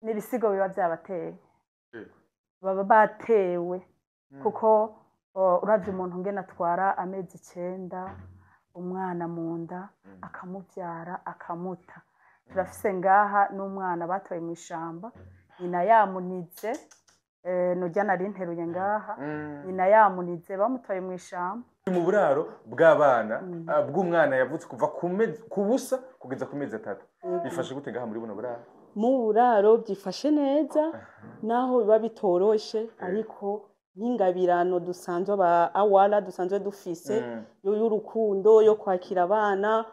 N'ibisigo biba byabateye, baba batewe, kuko uravye umuntu ngene atwara amezi 9 umwana mu nda, akamubyara, akamuta. Turafise ngaha n'umwana batoye mu ishamba, nyina yamunize. Nurya nari nteruye ngaha, nyina yamunize, bamutoye mu ishamba. Mu buraro bw'abana, bw'umwana yavutse kuva ku mezi, ku busa kugeza ku mezi 3, bifashe gute ngaha muri buno buraro? Mu buraro byifashe neza, naho biba bitoroshe, ariko nk'ingabirano dusanzwe aba Awara dusanzwe dufise yo y'urukundo, yo kwakira abana,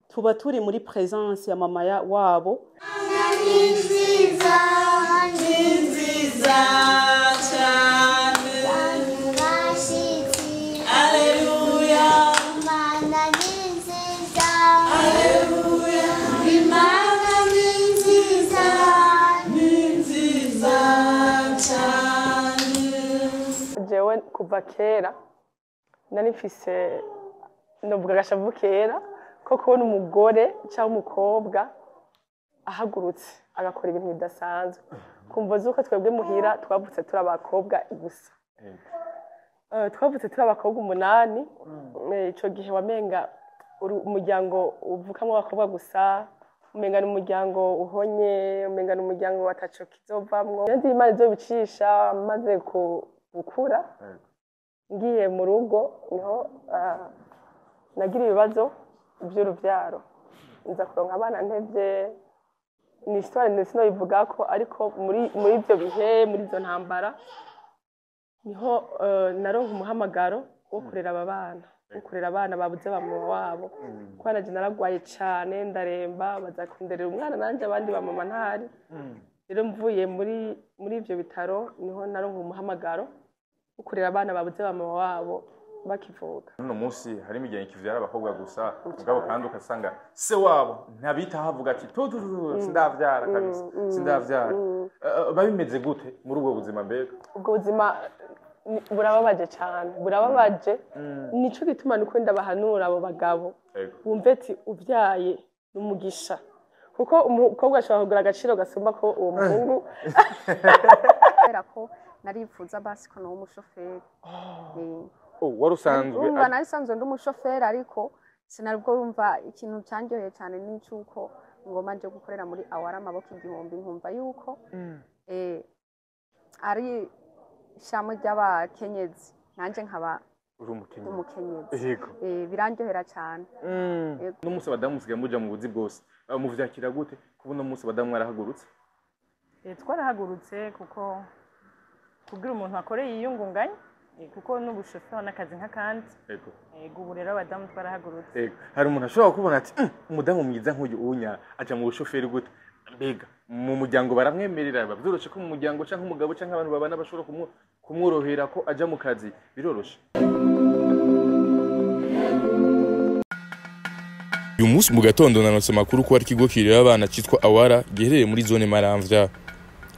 tuba turi muri présence ya mama wabo. Ni nziza, ni nziza cyane. Bashitsi. Alleluya. Imana ni nziza. Alleluya. Imana ni nziza. Ni nziza cyane. Jewe kuva kera nari mfise, novuga, agashavu kera ko kubona umugore cyangwa umukobwa ahagurutse agakora ibintu bidasanzwe, kumva z'uko twebwe muhira twavutse turi abakobwa gusa. Twavutse turi abakobwa 8. Ico gihe wamenga umuryango uvukamwo abakobwa gusa, umenga ni umuryango uhonye, umenga ni umuryango wataco kizovamwo. Nzi Imana izobicisha maze gukura, ngiye mu rugo niho nagira ibibazo by'urubyaro, nza kuronka abana ntevye. Ni histoire ndetse sinoyivuga ko, ariko muri ibyo bihe, muri izo ntambara, niho naronka umuhamagaro wo kurera aba bana, wo kurera abana babuze ba mama wabo, kuko nanje naragwaye cane ndaremba, baza kunderera umwana nanje abandi ba mama ntahari. Rero mvuye muri ivyo bitaro niho naronka umuhamagaro wo kurera abana babuze ba mama wabo bakivuka. Uno munsi hari imiryango ikivyara abakobwa gusa, mugabo kandi ugasanga se wabo ntabitaho, avuga ati tu tu tu, sindavyara kabisa, sindavyara. Babimeze gute muri ubwo buzima mbega? Ubwo buzima burababaje cyane, burababaje. Nico gituma nuko ndabahanura abo bagabo wumve ati ubyaye ni umugisha, kuko umukobwa ashobora kugura agaciro gasumba ko uwo muhungu. Kubera ko narifuza basi ko noba umushoferi. Oh, wari usanzwe Urumva, nari nsanzwe ndi umushoferi, ariko sinaribwo. Urumva, ikintu cyanryoheye cyane ni icy'uko ngoma nje gukorera muri Awara Amaboko Igihumbi, nkumva yuko ari ishami ry'abakenyezi, nanjye nkaba uri umukenyezi. Umukenyezi. Birandyohera cyane. Yego. Uno munsi abadamu musigaye muja mu buzi bwose. Muvyakira gute kuba uno munsi abadamu mwarahagurutse? Twarahagurutse kuko kugira umuntu akore yiyungunganye, kuko n'ubushoferi n'akazi nk'akandi. Yego, ubu rero abadamu twarahagurutse. Yego. Hari umuntu ashobora kubona ati: Umudamu mwiza nk'uyu unya aja mu bushoferi gute?" Mbega mu muryango baramwemerera? Biba vyoroshe ko mu muryango canke umugabo canke abantu babana bashobora kumworohera ko aja mu kazi biroroshe? Uyu munsi mu gatondo nanotse amakuru ko hari ikigo kirera abana cyitwa Awara giherereye muri zone Maramvya.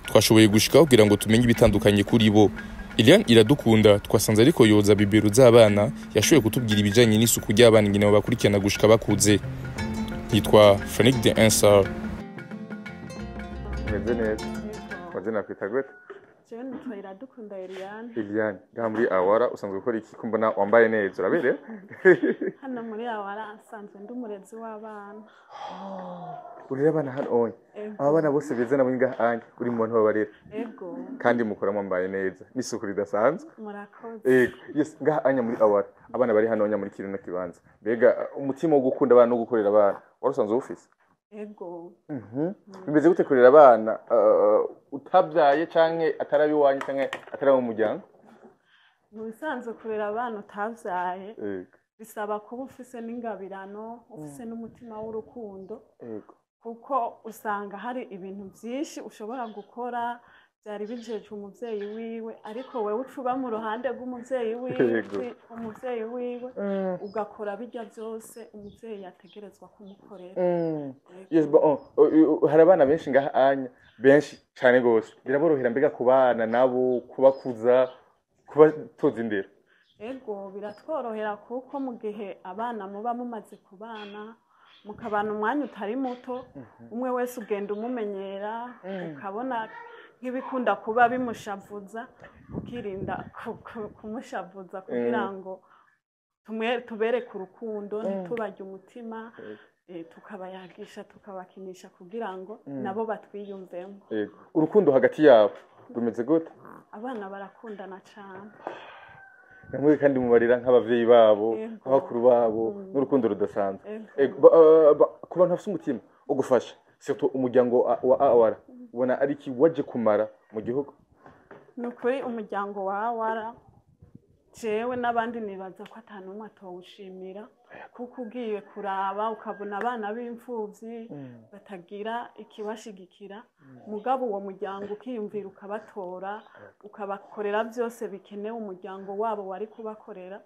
Twashoboye gushikaho kugira ngo tumenye ibitandukanye kuri bo. Eliane Iradukunda twasanze ariko yoza bibero z'abana, yashoboye kutubwira ibijanye n'isuku ry'abana, ingene babakurikirana gushika bakuze. Yitwa Frank de Insar. Meze neza. Mazina kwita gute? Jewe nitwa Iradukunda Eliane. Eliane, ngaha muri Awara usanzwe ukora iki, ko mbona wambaye neza, uraberewe? Hano muri Awara nsanzwe ndi umurezi w'abana. Urera abana hano onye? Ego. Aba bana bose beza nabo ngaha anye uri mu bantu babarera? Ego. Kandi mukora mwambaye neza n'isuku ridasanzwe. Murakoze. Ego, yes. Ngaha anya muri Awara, abana bari hano nya muri kino kibanza, mbega umutima wo gukunda abana no gukorera abana wari usanzwe uwufise? Ego. Bimeze gute kurera abana utabyaye canke atari iwanyu canke atari abo mu muryango? Mu bisanzwe kurera abana utavyaye bisaba kuba ufise n'ingabirano, ufise n'umutima w'urukundo, kuko usanga hari ibintu byinshi ushobora gukora byari bijejwe umuvyeyi wiwe, ariko wewe uca uba mu ruhande rw'umuvyeyi wiwe, umuvyeyi wiwe, ugakora bijya byose umuvyeyi yategerezwa kumukorera. Yes, but, oh, hari abana benshi ngaha anya, benshi cane gose. Biraborohera mbega kubana nabo, kubakuza, kubatoza indero? Ego, biratworohera, kuko mu gihe abana muba mumaze kubana, Mukabana umwanya utari muto, umwe wese ugenda umumenyera, ukabona nk'ibikunda kuba bimushavuza, ukirinda kumushavuza kugira ngo tubereke urukundo, ntitubarye umutima, tukabayagisha, tukabakinisha kugira ngo nabo batwiyumvemo. Urukundo hagati yabo rumeze gute? Abana barakundana cyane. Namwe kandi mubarira nk'abavyeyi babo, abakuru babo, n'urukundo rudasanzwe. Ku bantu bafite umutima wo gufasha, surtout umuryango wa Awara, ubona ari iki waje kumara mu gihugu? Ni ukuri umuryango wa Awara, jewe n'abandi nibaza ko ata n'umwe atawushimira, kuko ugiye kuraba ukabona abana b'imfuvyi batagira ikibashigikira, mugabo uwo muryango ukiyumvira ukabatora, ukabakorera byose bikenewe umuryango wabo wari kubakorera.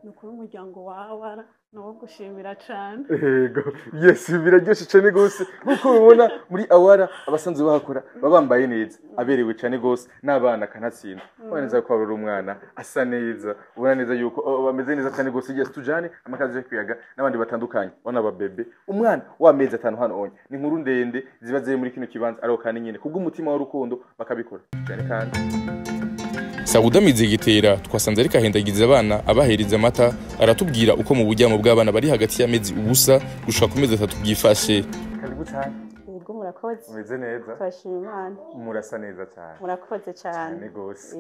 Ni ukuri umuryango wa Awara ni uwo gushimira cyane. Yego, yes, biraryoshe cyane gose. Nkuko ubibona muri Awara abasanzwe bahakora baba bambaye neza, aberewe cyane gose, n'abana kanatsinda. Ubona neza ko ari umwana asa neza, ubona neza yuko bameze neza cyane gose. Yes, tujane amakazi yo kwiyaga n'abandi batandukanye, ubona ababebe, umwana w'amezi 5 hano onye. Ni inkuru ndende ziba ziri muri kino kibanza, ariko kandi nyine kubw'umutima w'urukundo bakabikora cyane. Kandi Sauda Mizigitera twasanze ariko ahendagiza abana abahereza amata, aratubwira uko mu buryamo bw'abana bari hagati y'amezi 0 gushika ku mezi 3 byifashe. Karibu cyane. Yego, murakoze. Umeze neza? Turashima Imana. Murasa neza cyane. Murakoze cyane. Cyane gose.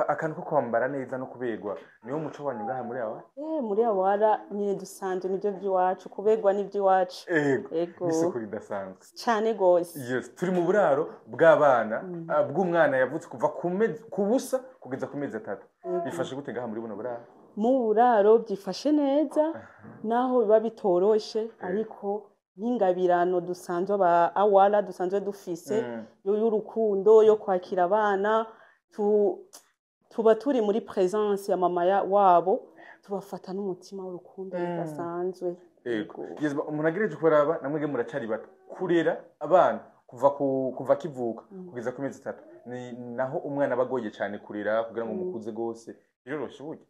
Akantu ko kwambara neza no kuberwa niwo muco wanyu ngaha muri Awara? Muri Awara nyine dusanzwe nibyo by'iwacu, kuberwa n'iby'iwacu. Yego. N'isuku ridasanzwe. Cyane gose. Yes, turi mu buraro bw'abana, bw'umwana yavutse kuva ku busa kugeza ku mezi 3. Bifashe gute ngaha muri buno buraro? Mu buraro byifashe neza, naho biba bitoroshe, ariko nk'ingabirano dusanzwe aba Awara dusanzwe dufise y'urukundo yo kwakira abana, tuba turi muri presence ya mama wabo, tubafata n'umutima w'urukundo rudasanzwe. Yego. Umuntu agereje kuraba namwe muracari bato, kurera abana kuva kivuka kugeza ku mezi 3 ni naho umwana bagoye cyane kurera kugira ngo mukuze gose. Biroroshe burya?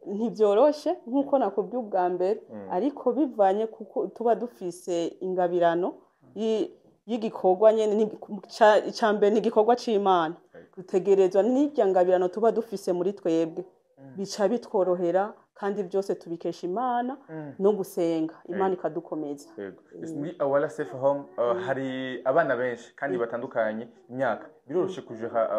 Ntibyoroshe nkuko nakubwiye ubwa mbere, ariko bivanye kuko tuba dufise ingabirano y'igikorwa nyene, icambere ni igikorwa c'Imana, dutegerezwa n'irya ngabirano tuba dufise muri twebwe, bica bitworohera kandi byose tubikesha Imana no gusenga Imana ikadukomeza. Muri Awara Safe Home hari abana benshi kandi batandukanye imyaka, biroroshe kujeha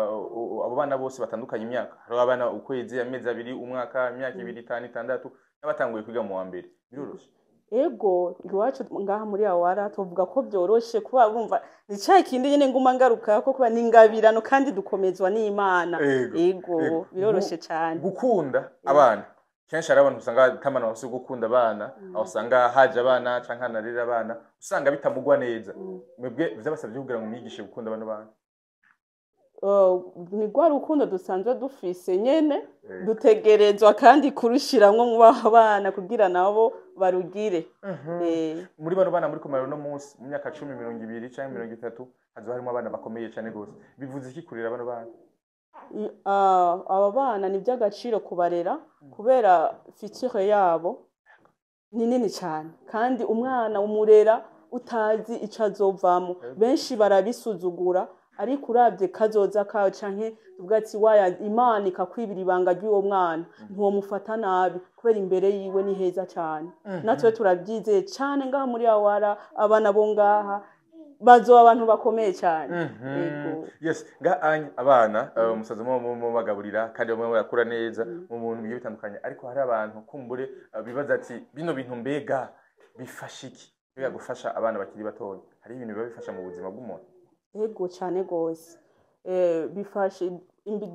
abo bana bose batandukanye imyaka? Hari abana ukwezi, amezi 2, umwaka, imyaka 2, 5, 6 n'abatanguye kwiga mu wa mbere, biroroshe? Ego, iwacu ngaha muri Awara tuvuga ko byoroshe kuba bumva ni cya kindi nyene nguma ngaruka ko kuba n'ingabirano kandi dukomezwa n'Imana. Ego, biroroshe cyane. Gukunda abana kenshi hari abantu usanga tamana bose gukunda abana, aho usanga haje abana canke anarira abana, usanga bitamugwa neza. Mwebwe vyabasabye kugira ngo mwigishe gukunda abana bana? Ni rwa rukundo dusanzwe dufise nyene, dutegerezwa kandi kurushiramwo mu bana kugira nabo barugire. Muri bano bana muri kumara no munsi mu myaka 10, 20 canke 30 hazo harimo abana bakomeye cyane gose. Bivuze iki kurera bano bana? Aba bana ni by'agaciro kubarera kubera future yabo ni nini cyane, kandi umwana umurera utazi ico azovamo. Benshi barabisuzugura, ariko uravye kazoza kawe canke tuvuga ati waya Imana ikakwibira ibanga ry'uwo mwana, ntiwomufata nabi kubera imbere yiwe ni heza cyane. Natwe turabyizeye cyane ngaha muri Awara, abana bo ngaha bazoba abantu bakomeye cyane. Yego. Yes, ngaha abana umusaza mu bagaburira kandi bamwe barakura neza mu bintu bigiye bitandukanye, ariko hari abantu kumbure bibaza ati bino bintu mbega bifasha iki? Mbega gufasha abana bakiri batoya, hari ibintu biba bifasha mu buzima bw'umuntu? Ego cyane gose. Bifashe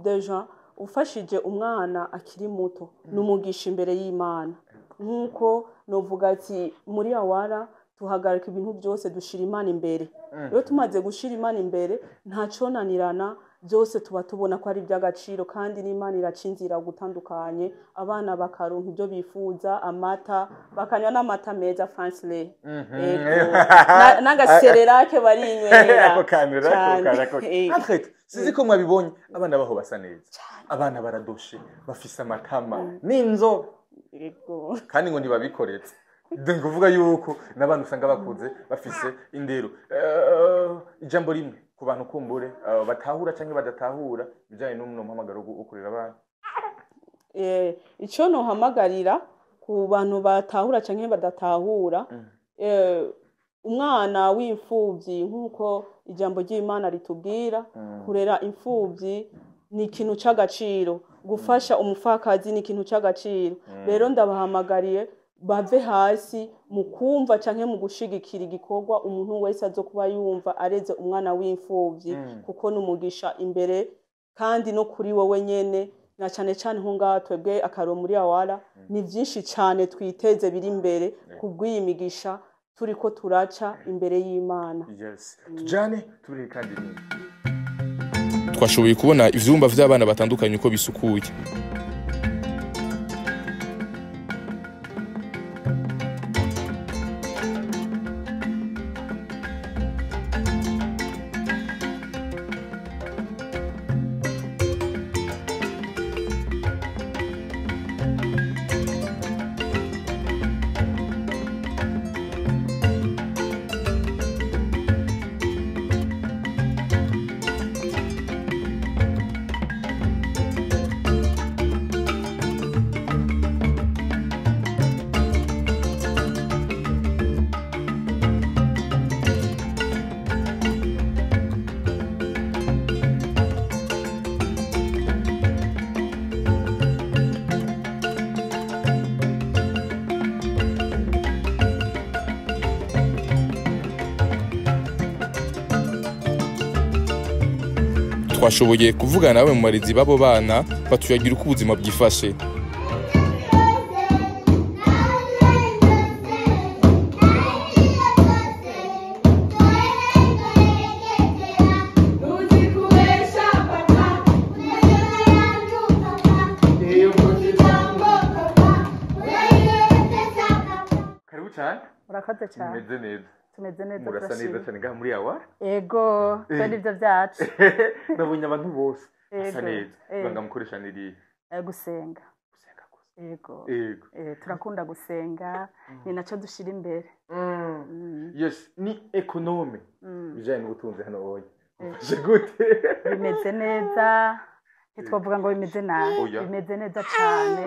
deja ufashije umwana akiri muto numugisha imbere y'Imana. Nkuko novuga ati muri Awara tuhagarika ibintu byose dushira Imana imbere. Iyo tumaze gushira Imana imbere ntaconanirana, byose tuba tubona ko ari iby'agaciro, kandi n'Imana iracinzira gutandukanye, abana bakaronka ibyo bifuza, amata bakanywa n'amata meza Fransley. Ego, n'agasererake barinywera. Ako kantu rako. Sizi ko mwabibonye abana baho basa neza, abana baradoshe, bafise amatama n'inzobe. Ego. Kandi ngo ntibabikoretse. Ndi kuvuga yuko n'abantu usanga bakuze bafise indero. Ijambo rimwe ku bantu kumbure batahura cyangwa badatahura ibijyanye n'uno muhamagaro wo kurera abana. Icyo nohamagarira ku bantu batahura canke badatahura, umwana w'imfuvyi, nk'uko ijambo ry'Imana ritubwira, kurera imfuvyi ni ikintu c'agaciro, gufasha umupfakazi ni ikintu c'agaciro. Rero ndabahamagariye bave hasi mu kumva canke mu gushigikira igikorwa umuntu wese azokuba yumva areze umwana w'imfuvyi, kuko ni umugisha imbere kandi no kuri wowe nyene, na cane cane nko ngaha twebwe akaro muri Awara ni vyinshi cane twiteze biri imbere kubw'iyi migisha turiko turaca imbere y'Imana. Yes, tujane tubireke kandi nini. Twashoboye kubona ivyumba vy'abana batandukanye uko bisukuye. Twashoboye kuvugana nawe mu barezi b'abo bana, batuyagira uko ubuzima bwifashe. Karibu cyane. Murakoze cyane. Mumeze neza? Tumeze neza. Murasa neza Turashima. cyane ngaha muri Awara. Ego, twe nibyo byacu. Nabonye abantu bose basa neza. Ibanga mukoresha ni irihe? Gusenga. Gusenga gusa? Ego. Yego. Turakunda gusenga, ni nacyo dushira imbere. Yes, ni économie, ibijyanye n'ubutunzi hano oya ufashe gute? Bimeze neza, ntitwavuga ngo bimeze nabi. Oya. Bimeze neza cyane,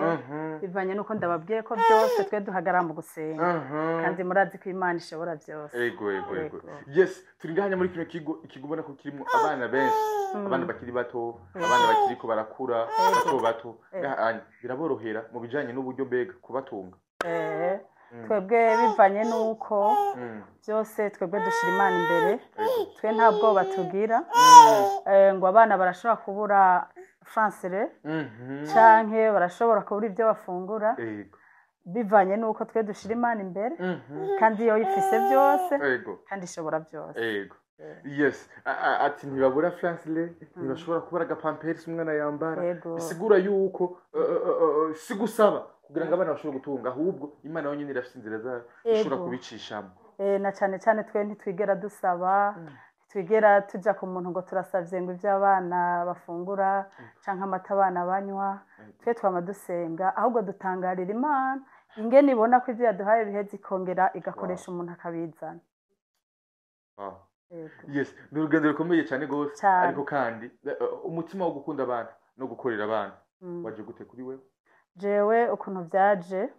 bivanye n'uko ndababwiye ko byose twe duhagarara mu gusenga, kandi murazi ko Imana ishobora byose. Ego. Yes, turi ngaha muri kino kigo, ikigo ubona ko kirimo abana benshi, abana bakiri bato, abana bakiriko barakura, bato bato. Ngaha biraborohera mu bijanye n'uburyo mbega kubatunga? Twebwe bivanye n'uko byose twebwe dushira Imana imbere, twe nta bwoba tugira ngo abana barashobora kubura francere canke barashobora kubura ibyo bafungura, bivanye n'uko twe dushira Imana imbere, kandi iyo ifise byose kandi ishobora byose. Ego, yes. Ati ntibabura francere, ntibashobora kubura agapamperisi umwana yambara. Bisigura yuko si gusaba kugira ngo abana bashobore gutunga, ahubwo Imana yonyine irafite inzira zayo ishobora kubicishamo. Na cyane cyane twe ntitwigera dusaba, ntitwigera tujya ku muntu ngo turasabye ngo ibyo abana bafungura cyangwa amata abana banywa. Twe twama dusenga, ahubwo dutangarira Imana ingene ibona ko ibyo yaduhaye biheze, ikongera igakoresha umuntu akabizana. Yes, ni urugendo rukomeye cyane rwose. Cyane. Ariko kandi umutima wo gukunda abana no gukorera abana waje gute kuri wewe? Jewe ukuntu byaje,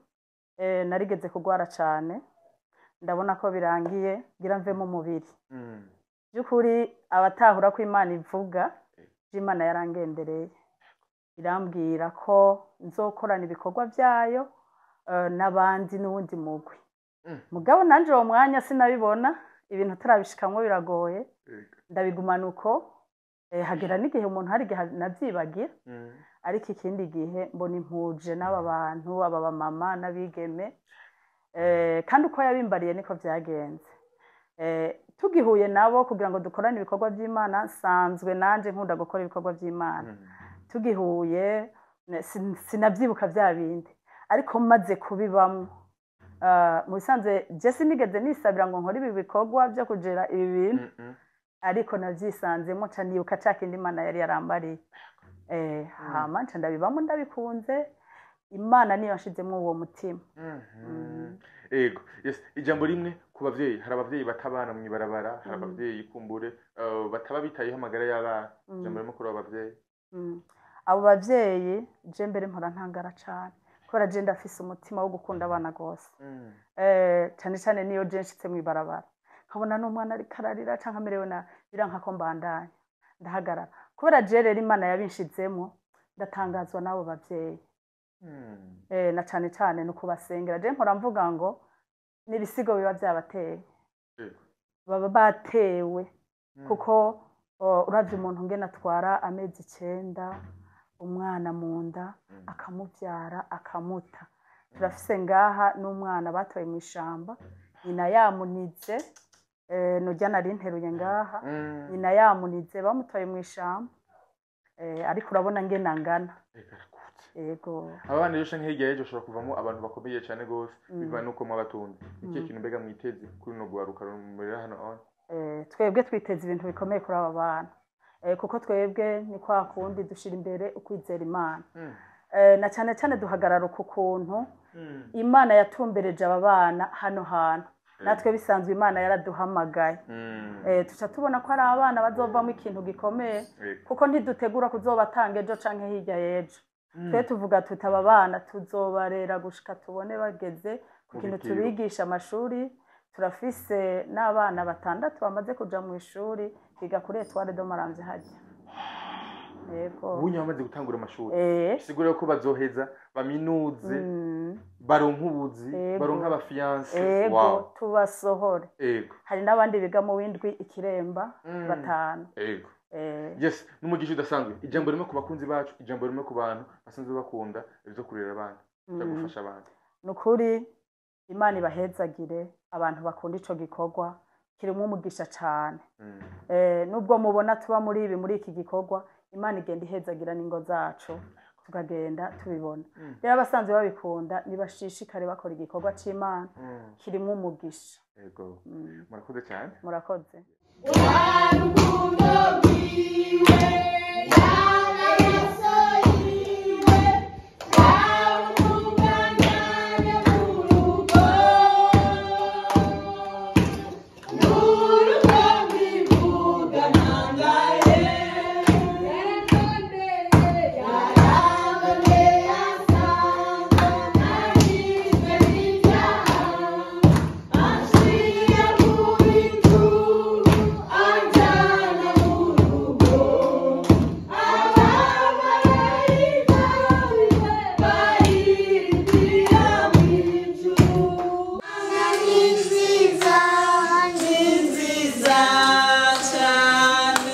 narigeze kurwara cyane, ndabona ko birangiye ngira mve mu mubiri. By'ukuri abatahura ko Imana ivuga, Imana yarangendereye irambwira ko nzokorana ibikorwa byayo n'abandi n'uwundi mugwi. Mugabo nanje uwo mwanya sinabibona, ibintu turabishikamwo biragoye, ndabigumana uko. Hagera n'igihe umuntu hari igihe nabyibagira, ariko ikindi gihe mbona impuje n'aba bantu, aba bamama n'abigeme, kandi uko yabimbariye niko byagenze. Tugihuye nabo kugira ngo dukorane ibikorwa by'Imana, nsanzwe nanje nkunda gukora ibikorwa by'Imana. Tugihuye sinabyibuka bya bindi, ariko maze kubibamwo, mu bisanzwe je sinigeze nisabira ngo nkore ibi bikorwa byo kugera ibi bintu, ariko navyisanzemo nca nibuka ca kindi Imana yari yarambariye. Hama nca ndabibamo ndabikunze, Imana niyo nshizemwo uwo mutima. Ego, yes, ijambo rimwe ku bavyeyi. Hari abavyeyi batabana mw'ibarabara, hari abavyeyi kumbure bataba bitayeho amagara y'abana. Ijambo rimwe kuri abo bavyeyi. Abo bavyeyi, je mbere mpora ntangara cane, kubera je ndafise umutima wo gukunda abana gose. Cane cane niyo je nshitse mw'ibarabara, nkabona n'umwana ariko ararira canke amerewe nabi, biranka ko mbandanya, ndahagarara. Kubera je rero Imana yabinshizemo, ndatangazwa n'abo bavyeyi. Na cane cane no kubasengera. Je mpora mvuga ngo n'ibisigo biba vyabateye, baba batewe, kuko uravye umuntu ngene atwara amezi 9 umwana mu nda, akamuvyara, akamuta. Turafise ngaha n'umwana batoye mw'ishamba, nyina yamunize, nurya nari nteruye ngaha. Nyina yamunize, bamutoye mw'ishamba, ariko urabona ngene angana. Ego, arakutse. Ego. Aba bana rero canke hirya y'ejo bashobora kuvamo abantu bakomeye cane gose, bivanye n'uko mwabatunze. Ikihe kintu mbega mwiteze kuri runo rwaruka rumurera hano on? Twebwe twiteze ibintu bikomeye kuri aba bana, kuko twebwe ni kwa kundi dushira imbere ukwizera Imana. Na cyane cyane duhagarara ku kuntu Imana yatumbereje aba bana hano hantu. Natwe bisanzwe Imana yaraduhamagaye. Tuca tubona ko ari abana bazovamo ikintu gikomeye, kuko ntidutegura kuzobatanga ejo canke hirya y'ejo. Twe tuvuga tuti aba bana tuzobarera gushika tubone bageze ku Mu kintu. bigero. Tubigisha amashuri. Turafise n'abana 6 bamaze kuja mu ishuri, biga kuri Etoile de Maramvya harya. Yego. Ubunye bamaze gutangura amashuri, Eh. bisigura ko bazoheza baminuze, baronke ubuzi, Ego. baronke aba fiancés. Ego. Wow. Tubasohore. Hari n'abandi biga mu w'indwi ikiremba, 5. Yes, n'umugisha udasanzwe. Ijambo rimwe ku bakunzi bacu, ijambo rimwe ku bantu basanzwe bakunda ibyo kurera abana byo gufasha abana. Ni ukuri Imana ibahezagire, abantu bakunda ico gikorwa kirimo umugisha cane. Nubwo mubona tuba muri ibi, muri iki gikorwa, Imana igenda ihezagira n'ingo zacu, tukagenda tubibona. Rero abasanzwe babikunda nibashishikare bakora igikorwa c'Imana, kirimo umugisha. Ego, murakoze cyane. Murakoze. Urukundo rwiwe, n'amaraso yiwe, yawutunganyane mu rugo. N'urugo rw'ivuga ntangaye, yaraboneye asanga nagizwe n'ibyaha. Anshira mu bicu, anjyana mu rugo. Abamarayika baririmbira mu ijuru. Ni nziza, ni nziza cyane.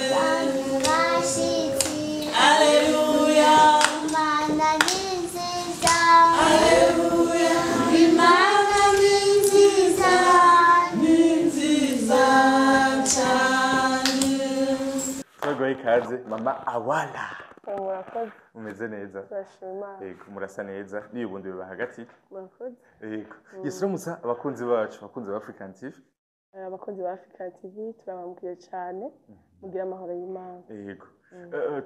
Aleluya. Imana ni nziza. Aleluya. Imana ni nziza. Ni nziza cyane. Turaguhaye ikaze, mama Awala. Murakoze. Umeze neza? Turashima Imana. Yego, murasa neza n'ibibundi biba hagati. Murakoze. Yego, yes, uramutsa abakunzi bacu, abakunzi ba African TV. Abakunzi ba African TV, turabambwiye cyane, mugira amahoro y'Imana. Yego.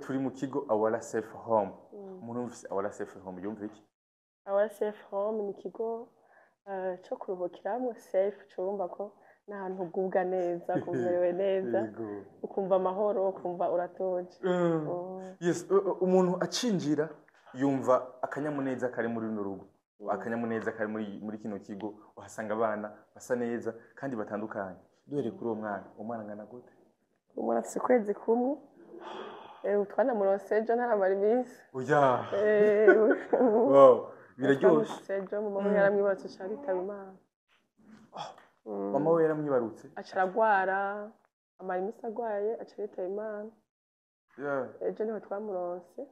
Turi mu kigo Awala Safe Home. Umuntu wumvise Awala Safe Home yumva iki? Awala Safe Home ni ikigo cyo kuruhukiramwo. Safe, curumva ko n'ahantu ugubwa neza, ukumva umerewe neza, ukumva amahoro, ukumva uratuje. Yes, umuntu acinjira yumva akanyamuneza kari muri runo rugo, akanyamuneza kari muri kino kigo. Uhasanga abana basa neza kandi batandukanye. Duhereye kuri uwo mwana, uwo mwana angana gute? Umwana afise ukwezi kumwe. Twanamuronse ejo, ntaramara iminsi. Oya. Wow, biraryoshe. Twamuronse ejo, mama we yaramwibarutse aca aritaba Imana. Mama we yaramwibarutse? Aca aragwara, amara iminsi agwaye, aca aritaba Imana. Ejo niho twamuronse.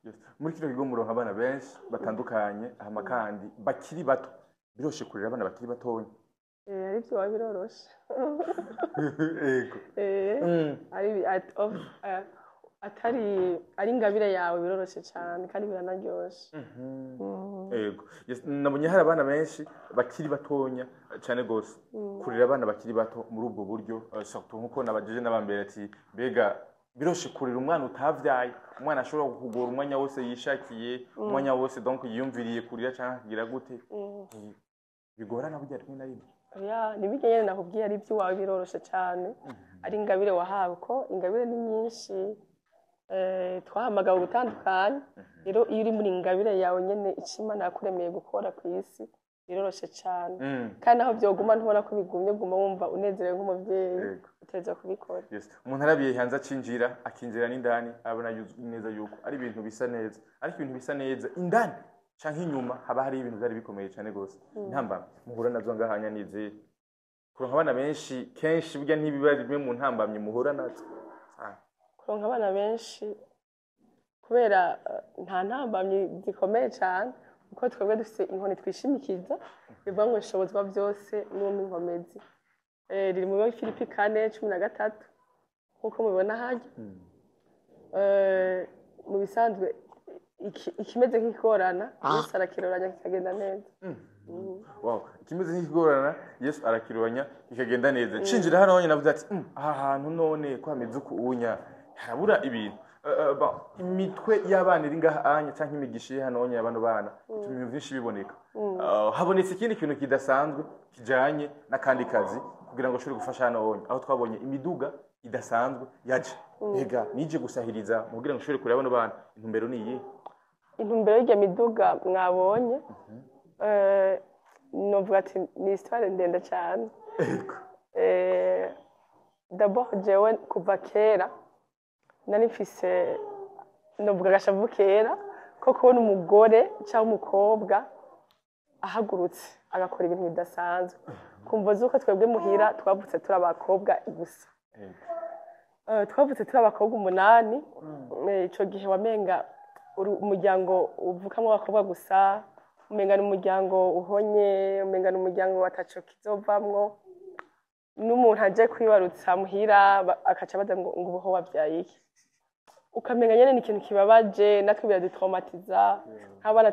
Yes. Muri kino kigo muronka abana benshi batandukanye, hama kandi bakiri bato. Biroshe kurera abana bakiri batonya? Ari byo biba biroroshe. Yego. Ari atari ari ingabire yawe, biroroshe cyane kandi biranaryoshe. Yego. Yes, nabonye hari abana benshi bakiri batonya cyane gose. Kurera abana bakiri bato muri ubwo buryo, surtout nkuko nabajije n'abambere ati mbega biroshe kurera umwana utavyaye, umwana ashobora kukugora umwanya wose yishakiye, umwanya wose donc yiyumviriye kurira canke akagira gute? Bigorana burya rimwe na rimwe. Oya, ntibijye nyine, nakubwiye, ari iby'iwawe biroroshe cyane, ari ingabire wahawe, ko ingabire ni nyinshi. Twahamagawe gutandukana. Rero iyo uri muri ingabire yawe nyine, icyo Imana yakuremeye gukora ku isi, biroroshe cyane. Kandi naho byoguma, ntubona ko bigumye, guma wumva unezerewe nk'umubyeyi utegerezwa kubikora. Yes. Umuntu arabiye hanze, acinjira, akinjira n'indani, abona neza yuko ari ibintu bisa neza, ariko ibintu bisa neza indani canke inyuma haba hari ibintu byari bikomeye cyane gose. Intambamyi muhura nazo ngahanya nizihe? Kuronka abana benshi kenshi burya ntibiba bimwe mu ntambamyi muhura nazo? Kuronka abana benshi, kubera nta ntambamyi zikomeye cyane, kuko twebwe dufite inkoni twishimikiza bivuga ngo nshobozwa byose n'uwo inkomezi. Riri muri Filipi 4:13, nk'uko mubibona hajya. Mu bisanzwe ikimeze nk'ikigorana, Yesu arakiroranya kikagenda neza. Wow, ikimeze nk'ikigorana Yesu arakiroranya kikagenda neza. Nshinjira hano honyine navuze ati: Aha hantu none ko hameze uku unya, harabura ibintu." Bon, imitwe y'abana iri ngaha anya canke imigisha iri hano honye abantu bana bituma ibintu byinshi biboneka. Habonetse ikindi kintu kidasanzwe kijanye n'akandi kazi kugira ngo ushobore gufasha hano honye, aho twabonye imiduga idasanzwe yaje. Mbega nije gusahiriza mu kugira ngo ushobore kureba bano bana? Intumbero ni iyihe? Intumbero y'iryo miduga mwabonye, novuga ati ni histoire ndende cyane. D'abord jewe kuva kera nari mfise, novuga, agashavu kera ko kubona umugore cyangwa umukobwa ahagurutse agakora ibintu bidasanzwe, kumva z'uko twebwe muhira twavutse turi abakobwa gusa. Twavutse turi abakobwa 8. Ico gihe wamenga umuryango uvukamwo abakobwa gusa, umenga ni umuryango uhonye, umenga ni umuryango wataco kizovamwo. N'umuntu aje kwibarutsa muhira, akaca abaza ngo ubuho wavyaye iki? Ukamenga nyene ni ikintu kibabaje, natwe biradutraumatiza nk'abana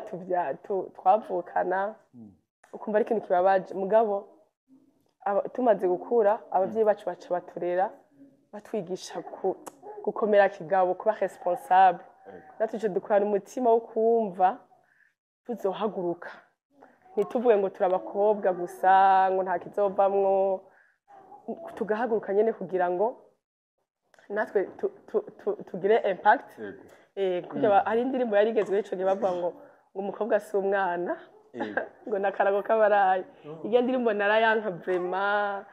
twavukana, ukumva ari ikintu kibabaje. Mugabo tumaze gukura, abavyeyi bacu baca baturera, batwigisha gukomera kigabo, kuba responsable. Natwe ico dukorana umutima wo kumva tuzohaguruka, ntituvuge ngo turi abakobwa gusa, ngo nta kizovamwo, tugahaguruka nyene kugira ngo natwe tugire impact. Kugira hari indirimbo yari igezweho ico gihe bavuga ngo umukobwa si umwana, ngo nakarago k'abarayi. Iyo ndirimbo narayanka vraiment,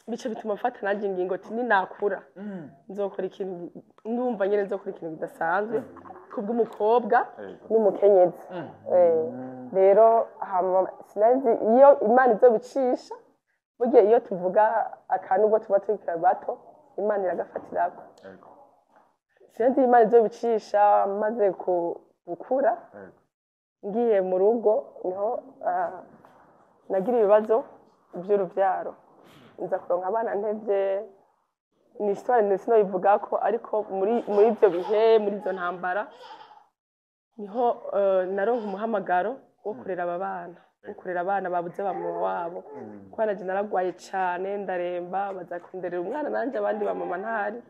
bice bituma mfata nanjye ingingo ati ninakura nzokora ikintu, ndumva nyene nzokora ikintu kidasanzwe kubw'umukobwa n'umukenyezi. Rero hama sinzi iyo Imana izobicisha. Burya iyo tuvuga akantu ubwo tuba tukiri bato, Imana iragafatirako. Sinzi iyo Imana izobicisha. Maze gukura, ngiye mu rugo, niho nagira ibibazo by'urubyaro, nza kuronka abana ntevye. Ni histoire ndetse sinoyivuga ko, ariko muri ibyo bihe, muri izo ntambara, niho naronka umuhamagaro wo kurera aba bana, wo kurera abana babuze ba mama wabo, kuko nanje naragwaye cane ndaremba, baza kunderera umwana nanje abandi ba mama ntahari.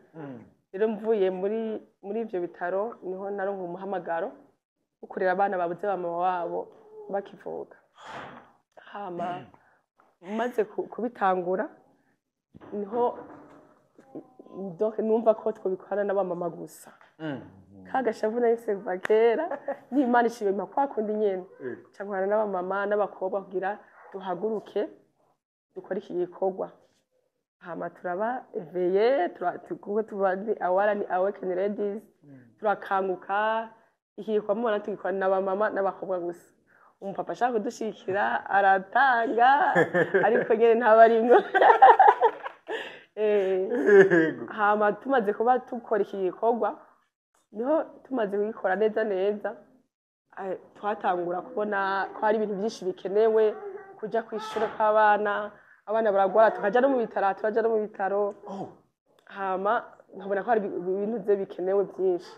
Rero mvuye muri ivyo bitaro, niho naronka umuhamagaro wo kurera abana babuze ba mama wabo bakivuka. Hama maze kubitangura, niho donc numva ko twobikorana n'abamama gusa. Ka gashavu nahise kuva kera, n'Imana ishima kwa kundi nyene, nca nkorana n'abamama n'abakobwa kugira duhaguruke dukore iki gikorwa. Hama turaba éveillé, kuko tuba ni awara, ni awaken ladies, turakanguka. Iki gikorwa mubona tugikorana n'abamama n'abakobwa gusa. Umupapa ashaka kudushigikira aratanga, ariko nyene ntaba arimwo. Hama tumaze kuba dukora iki gikorwa, niho tumaze kugikora neza neza, twatangura kubona ko hari ibintu byinshi bikenewe, kuja kw'ishure kw'abana, abana baragwara tukaja no mu bitaro, turaja no mu bitaro. Hama nkabona ko hari ibintu vye bikenewe byinshi,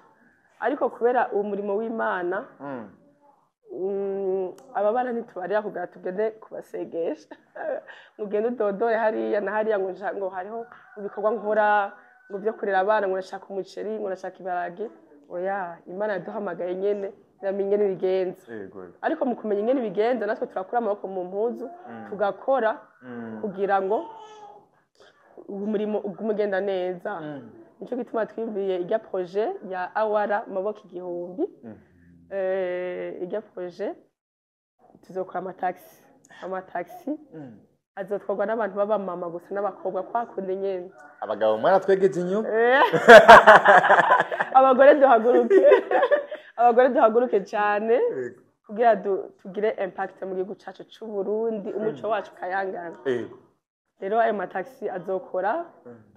ariko kubera uwo murimo w'Imana, aba bana ntitubarira kugira tugende kubasegesha, ngo ugende udodore hariya na hariya, ngo ngo hariho ibikorwa nkora, ngo byo kurera abana, ngo ndashaka umuceri, ngo ndashaka ibiharage. Oya, Imana yaduhamagaye nyene. Iramenya ingene ibigenza. Ariko mu kumenya ingene ibigenza, natwe turakura amaboko mu mpuzu, tugakora kugira ngo umurimo ugume ugenda neza. Nicyo gituma twiyumviye ijya projet ya Awara Maboko Igihumbi. Ijya projet tuzokora amatagisi azotwarwa n'abantu b'abamama gusa n'abakobwa, kwa kundi nyene. Abagabo mwaratwegeje inyuma. Abagore duhaguruke, abagore duhaguruke cyane kugira tugire impact mu gihugu cyacu cy'u Burundi, umuco wacu kayangana. Rero ayo matagisi azokora,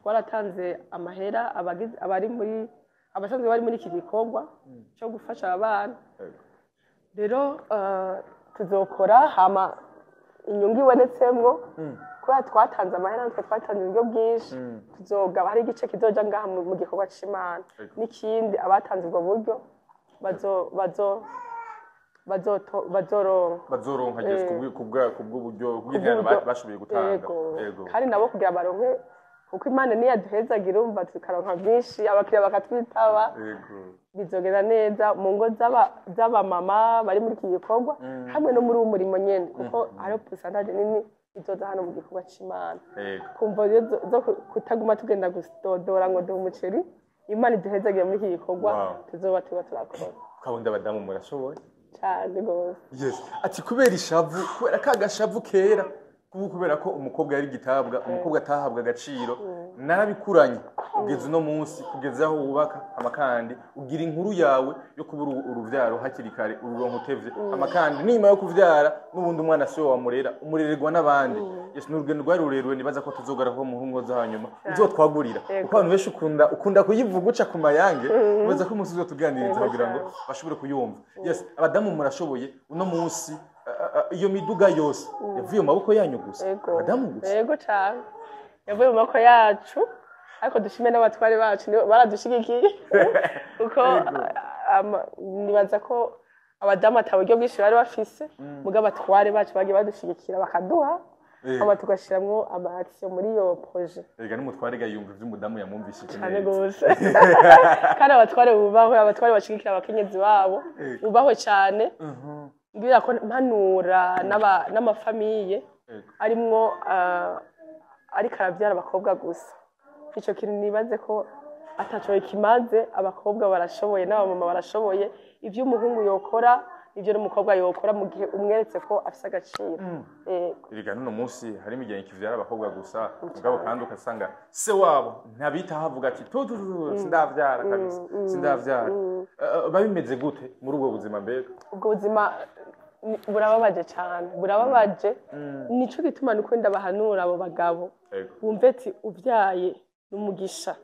twaratanze amahera abari muri, abasanzwe bari muri iki gikorwa cyo gufasha abana. Rero tuzokora, hama inyungu ibonetsemwo, kubera twatanze amahera, natwe twatanze uburyo bwinshi, tuzogaba hari igice kizoja ngaha mu gikorwa c'Imana, n'ikindi abatanze ubwo buryo bazoronka. Bazoronka, yes, kubw'uburyo, kubw'interano bashoboye gutanga. Yego. Kandi nabo kugira baronke, kuko Imana niyo yaduhezagira, urumva tukaronka byinshi, abakiriya bakatwitaba, bizogenda neza mu ngo z'abamama bari muri iki gikorwa hamwe no muri uwo murimo nyene, kuko hariho pourcentage nini izoza hano mu gikorwa c'Imana. Kumva rero zo kutaguma tugenda gusodora ngo duhe umuceri, Imana iduhezagira muri iki gikorwa tuzoba tuba turakora. Kabundi abadamu murashoboye. Cyane rwose. Yes, ati kubera ishavu, kubera ka gashavu kera, kubu kubera ko umukobwa yari gitabwa, umukobwa atahabwa agaciro, narabikuranye kugeza uno munsi, kugeza aho wubaka amakandi, ugira inkuru yawe yo kubura uruvyaro hakiri kare, ururonka utevye, amakandi nima yo kuvyara n'ubundi umwana siwe wamurera, umurererwa n'abandi. Yes, ni urugendo rwari rurerure, nibaza ko tuzogaruka mu nkungo zo hanyuma uzotwagurira, kuko abantu benshi ukunda kuyivuga uca ku mayange. Nibaza ko umunsi uzotuganiriza kugira ngo bashobore kuyumva. Yes, abadamu murashoboye. Uno munsi iyo miduga yose yavuye mu maboko yanyu gusa, abadamu gusa? Yego cyane, yavuye mu maboko yacu, ariko dushime n'abatware bacu, nibo baradushigikiye, kuko nibaza ko abadamu ata buryo bwinshi bari bafise, mugabo abatware bacu bagiye badushigikira, bakaduha, hama tugashiramwo ama action muri iyo projet. Erega n'umutware ga yumva ivy'umudamu yamwumvishije Cyane neza. gose. Kandi abatware bubahwe, abatware bashigikira abakenyezi babo bubahwe cyane. Mbwira ko mpanura n'amafamiye arimwo ariko arabyara abakobwa gusa, ico kintu nibaze ko ataco kimaze. Abakobwa barashoboye n'abamama barashoboye. Ivyo umuhungu yokora ivyo n'umukobwa yokora, mu gihe umweretse ko afise agaciro. Yego. Erega n'uno munsi hari imiryango ikivyara abakobwa gusa, mugabo kandi ugasanga se wabo ntabitaho, avuga ati tu tu tu tu, sindavyara kabisa, sindavyara. Babimeze gute muri ubwo buzima mbega? Ubwo buzima burababaje cyane, burababaje. Nico gituma nuko ndabahanura abo bagabo, wumve ati ubyaye ni umugisha,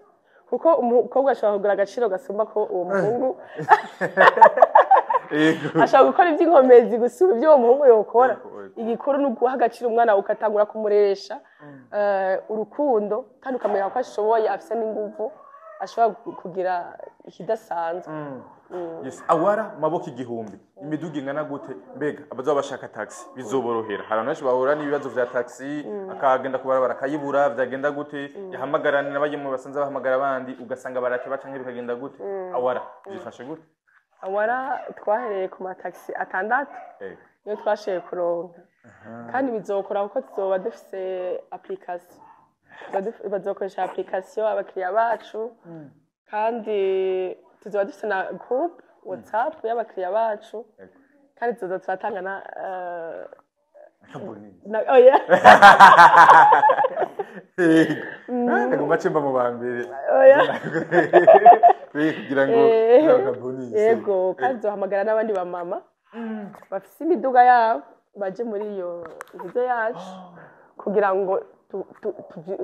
kuko umukobwa ashobora kugura agaciro gasumba ko uwo muhungu ashobora gukora iby'inkomezi gusumba ibyo uwo muhungu yokora. Igikuru ni uguha agaciro umwana wawe, ugatangura kumuresha urukundo, kandi ukamenya ko ashoboye, afise n'inguvu, ashobora kugira ikidasanzwe. Yes, Awara Maboko Igihumbi, imiduga ingana gute? Mbega abazoba bashaka taxi bizoborohera? Hari abantu benshi bahura n'ibibazo vya taxi, akagenda kubarabara akayibura, vyagenda gute, yahamagarana n'abagemwe basanze bahamagara abandi, ugasanga barateba canke bikagenda gute? Awara byifashe gute? Awara twahereye ku matagisi 6, niyo twashoboye kuronka, kandi bizokora kuko tuzoba dufise application. Bazokoresha application abakiriya bacu, kandi tuzoba dufise na group WhatsApp y'abakiriya bacu, kandi tuzoza turatanga na Akabonini. na oya. Nagomba cemba mu ba mbere. Oya. Kugira ngo akabonini. Yego, kandi tuzohamagara n'abandi bamama bafise imiduga yabo baje muri iyo nziza yacu kugira ngo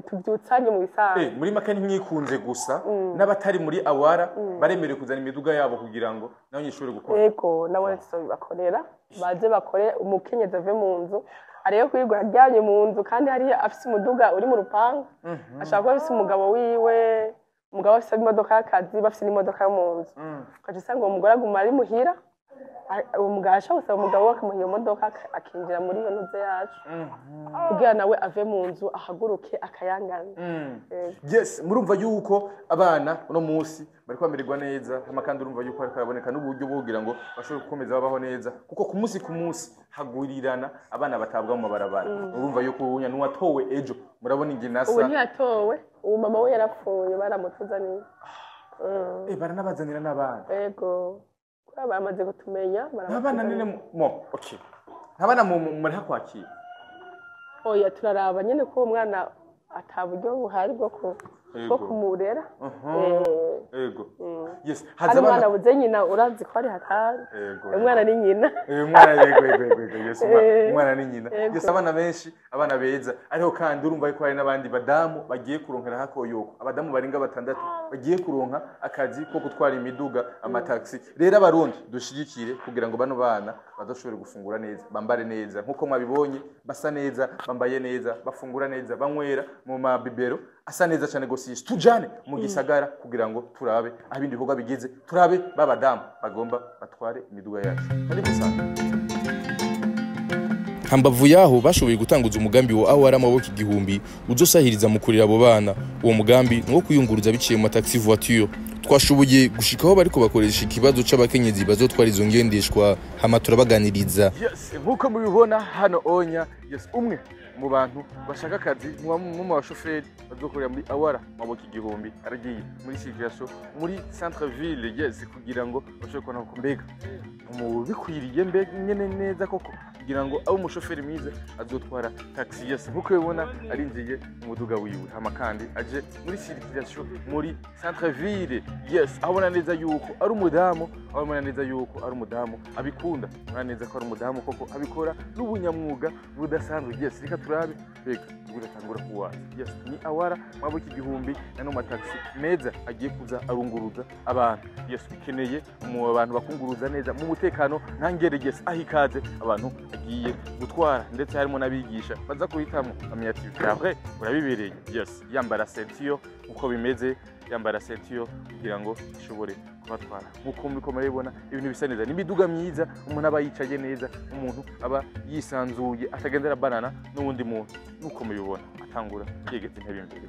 tuvyutsanye mu bisanzwe. Muri make ntimwikunze gusa, n'abatari muri Awara baremerewe kuzana imiduga yabo kugira ngo nabo nyishobore gukora. Yego, nabo tuzobibakorera, baze bakore, umukenyezi ave mu nzu arebe kwirirwa aryamye mu nzu, kandi hariya afise umuduga uri mu rupangu. Ashobora kuba afise umugabo wiwe, umugabo afise imodoka y'akazi, bafise n'imodoka yo mu nzu, ugaca usanga uwo mugore aguma ari muhira. Uwo mugabo ashobora gusaba umugabo we akamuha iyo modoka, akinjira muri iyo ntuze yacu kugira nawe ave mu nzu, ahaguruke, akayangana. Yego. Yes, murumva yuko abana uno munsi bariko bamererwa neza, hama kandi urumva yuko hariko haraboneka n'uburyo bwo kugira ngo bashobore gukomeza babaho neza, kuko ku munsi ku munsi hagurirana abana batabwa mu mabarabara. Urumva yuko ubunya n'uwatowe ejo, murabona ingene Ubu asa. ntiyatowe, ubu mama we yarapfuye, baramutuzaniye. Baranabazanira n'abana. Yego, kubera baramaze kutumenya. Abana nene mo okay, abana muriha kwakira? Oya, turaraba nyine ko uwo mwana ata buryo buhari bwo kumurera. Ego, yes. Hari Haza umwana abana abuze nyina, urazi ko ari hatari. Umwana ni nyina. Umwana, yego, yes, umwana ni nyina. Yego. Yes, abana benshi, abana beza. Ariko kandi urumva yuko hari n'abandi badamu bagiye kuronkera hakoyoko, abadamu barenga 6 bagiye kuronka akazi ko gutwara imiduga, amataxi. Rero Abarundi dushigikire kugira ngo bano bana bazoshobore gufungura neza, bambare neza, nkuko mwabibonye basa neza, bambaye neza, bafungura neza, banywera mu mabibero asa neza cyane gose. Tujane mu gisagara kugira ngo turabe aho ibindi bikorwa bigeze, turabe babadamu bagomba batware imiduga yacu. Karibu sana. Hambavu yaho bashoboye gutanguza umugambi wa Awara Amaboko Igihumbi uzosahiriza mu kurera abo bana. Uwo mugambi ni uwo kuyunguruza biciye mu mataxi voiture. Twashoboye gushikaho bariko bakoresha ikibazo c'abakenyezi bazotwara izo ngendeshwa, hama turabaganiriza. Yes, nkuko mubibona hano onya, yes, umwe mu bantu bashaka akazi mu bashoferi bazokorera muri Awara Maboko Igihumbi aragiye muri circulation muri centre ville, yes, kugira ngo bashobore kubona ko mbega mu bikwiriye, mbega nyene neza koko kugira ngo abe umushoferi mwiza azotwara taxi. Yes, nkuko ubibona arinjiye mu muduga wiwe, hama kandi aje muri circulation muri centre ville. Yes, abona neza yuko ari umudamu, abona neza yuko ari umudamu abikunda, abona neza ko ari umudamu koko abikora n'ubunyamwuga budasanzwe. Yes, reka turabe mbega turatangura kuwaza. Yes, ni Awara Maboko Igihumbi na mataxi meza agiye kuza arunguruza abantu. Yes, ukeneye mu bantu bakunguruza neza mu mutekano ntangere. Yes, aho ikaze abantu agiye gutwara, ndetse harimo n'abigisha baza kuhitamo bamenya ati vrai urabibereye. Yes, yambara ceinture uko bimeze, yambara ceinture kugira ngo ishobore kubatwara. Nkuko muriko murabibona, ibintu bisa neza, n'imiduga myiza, umuntu aba yicaye neza, umuntu aba yisanzuye, atagendera banana n'uwundi muntu. Nuko mubibona atangura yegetse intebe imbere,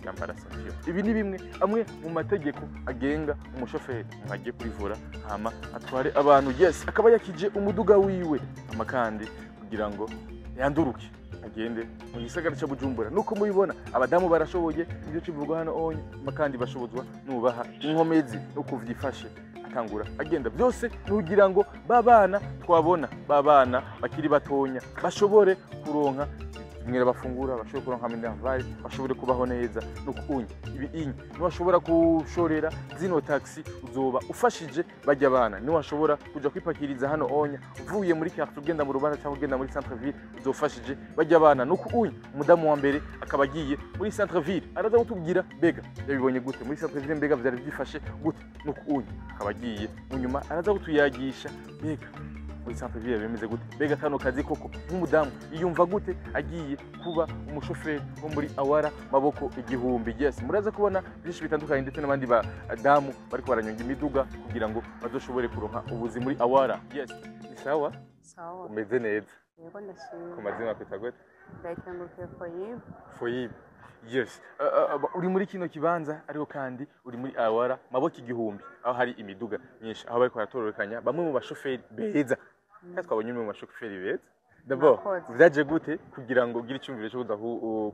yambara ceinture. Ibi ni bimwe amwe mu mategeko agenga umushoferi umuntu agiye kurivura, hama atware abantu. Yes, akaba yakije umuduga wiwe, hama kandi kugira ngo yanduruke agende mu gisagara cya Bujumbura. Nuko mubibona abadamu barashoboye, ibyo kivugwa hano onye, hama kandi bashobozwa nubaha inkomezi no kuvyifashe. Atangura agenda, byose nugira ngo babana twabona babana bakiri batonya bashobore kuronka mwere bafungura, bashobore kuronka minerval, bashobore kubaho neza. Nuko unye ibi inye niwashobora kushorera zino taxi, uzoba ufashije bajya abana. Niwashobora kuja kwipakiriza hano onya uvuye muri quartier ugenda mu rubanza cyangwa ugenda muri centre ville, uzofashije bajya abana. Nuko unye umudamu wa mbere akaba agiye muri centre ville, araza kutubwira mbega yabibonye gute muri centre ville, mbega vyari byifashe gute. Nuko unye akaba agiye mu nyuma, araza kutuyagisha mbega muri centre ville bimeze gute, mbega kano kazi koko nk'umudamu yiyumva gute agiye kuba umushoferi wo muri Awara Maboko Igihumbi. Yes, muraza kubona byinshi bitandukanye, ndetse n'abandi badamu bariko baranyonga imiduga kugira ngo bazoshobore kuronka ubuzi muri Awara. Yes, ni sawa? Sawa. Umeze neza? Yego, ndashima. Ku mazina kwita gute? Ndayikengurukiye Foyibe. Foyibe. Yes, uri muri kino kibanza, ariko kandi uri muri Awara Maboko Igihumbi, aho hari imiduga myinshi, aho bariko baratororokanya bamwe mu bashoferi beza. Kandi twabonye umwe mu bashoferi beza. D'abord, Murakoze. vyaje gute kugira ngo ugire icyumviro cyo kuza